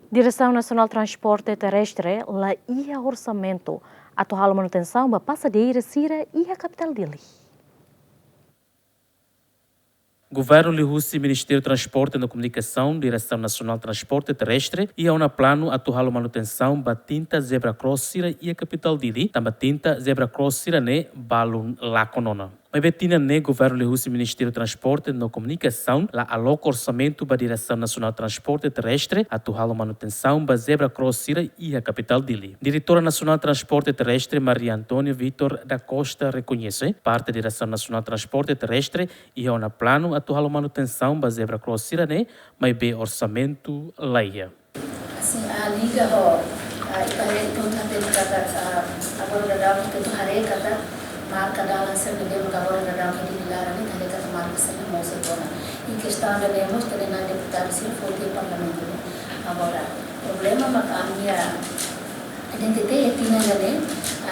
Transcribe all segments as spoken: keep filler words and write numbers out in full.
Diresaun Nasionál Transporte Terrestre la iha orsamentu atu halo manutensaun ba pasajeiru sira iha kapitál Dili. Governu liuhusi Ministériu Transporte no Komunikasaun, Diresaun Nasionál Transporte Terrestre, iha ona planu atu halo manutensaun ba tinta zebra cross sira iha kapitál Dili, tanba tinta zebra cross sira-ne'e balun lakon ona. Maibé tinan ne'e governu liuhusi Ministériu Transporte no Komunikasaun la aloka orsamentu ba Diresaun Nasionál Transporte Terrestre atu halo manutensaun ba zebra cross sira iha kapitál Dili. Diretora Nasionál Transporte Terrestre Maria Antónia Vitor da Costa rekoñese parte Diresaun Nasionál Transporte Terrestre iha ona planu atu halo manutensaun ba zebra cross sira-ne'e, maibé orsamentu la iha. Asin, ah, liga ho, ah, ita haree, ita hotu hatene katak, ah, agora daudaun ita hotu haree katak marka dalan sira ne'ebé maka agora daudaun ke di lara ne'e, ita haree katak marka sira-ne'e mosu ona. I kestaun ida-ne'e mós ita-nia deputadu sira foti iha Parlamentu ne'e. Agora, problema maka ami-nia, ah, D N T T iha tinan ida-ne'e,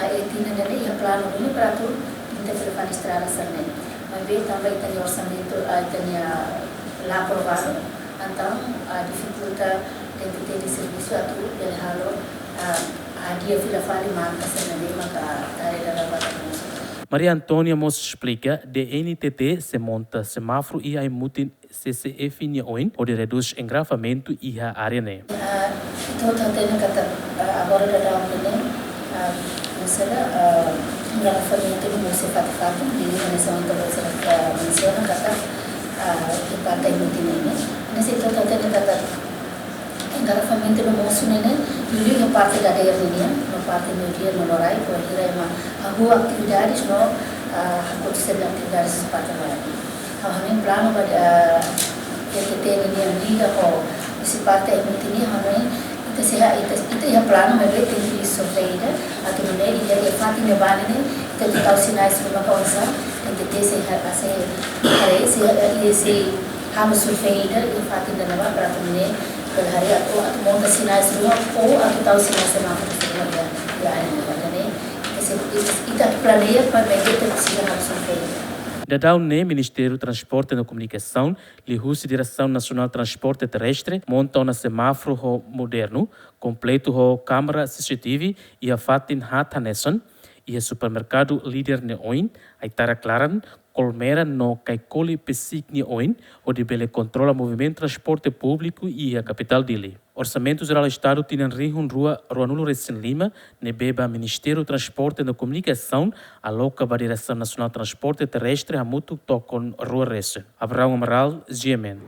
ah, iha tinan ida-ne'e iha planu duni para atu pinta fila fali estrada sira-ne'e. Maibé tanba ita-nia orsamentu, ah, ita-nia, ah, la aprovadu, entaun, ah, difikulta D N T T nia servisu atu bele halo, ah, hadi'a fila fali marka sira-ne'ebé maka ita haree daudaun ba mosu. Maria Antónia mós esplika, D N T T sei monta semáforu iha ai-mutin C C F nia oin, hodi redús engarrafamentu iha área ne'e. Ah, ita hotu hatene katak, ah, agora daudaun ne'e, ah, masalah, ah, engarrafamentu ne'e mosu iha fatin-fatin, i hanesan ohin ita-boot sira, ah, mensiona katak, ah, iha parte ai-mutin ne'e. Maibé ita hotu hatene katak engarrafamentu ne'e mosu ne'e, liuliu iha parte dadeer nian, no parte meiudia no loraik, bainhira ema hahú atividades no, ah, hakotu sira-nia atividades iha parte loraik. Ha'u hanoin planu ba, ah, D N T T nian liga ho husi parte ai-mutin nian, ha'u hanoin ita sei ha-, ita, ita iha planu, maibé tenke survey ida, atu nune'e iha, iha fatin ne'ebá ne'e, ita atu tau sinais ruma ka oinsá, D N T T sei ha-, sei haree, sei, eh, sei halo survey ida iha fatin ida-ne'ebá para atu nune'e bele haree atu, atu monta sinais ruma ou atu tau sinais semáforu ruma iha, iha área ne'ebá ne'e. Ita sei, ita, ita atu planeia para ita sei halo survey. Daudaun ne'e Ministériu Transporte no Komunikasaun, liuhusi Diresaun Nasionál Transporte Terrestre, monta ona semáforu ho modernu, kompletu ho kámara C C T V, iha fatin haat hanesan, iha supermerkadu Líder nia oin, Aitarak Laran, Colmera no Caicoli Pesic nia oin, hodi bele kontrola movimentu transporte públiku iha kapitál Dili. Orsamentu Jerál Estadu tinan rihun rua ruanulu resin lima, ne'ebé ba Ministériu Transporte no Komunikasaun, aloka ba Diresaun Nasionál Transporte Terrestre hamutuk tokon rua resin. Abraão Amaral, G M N.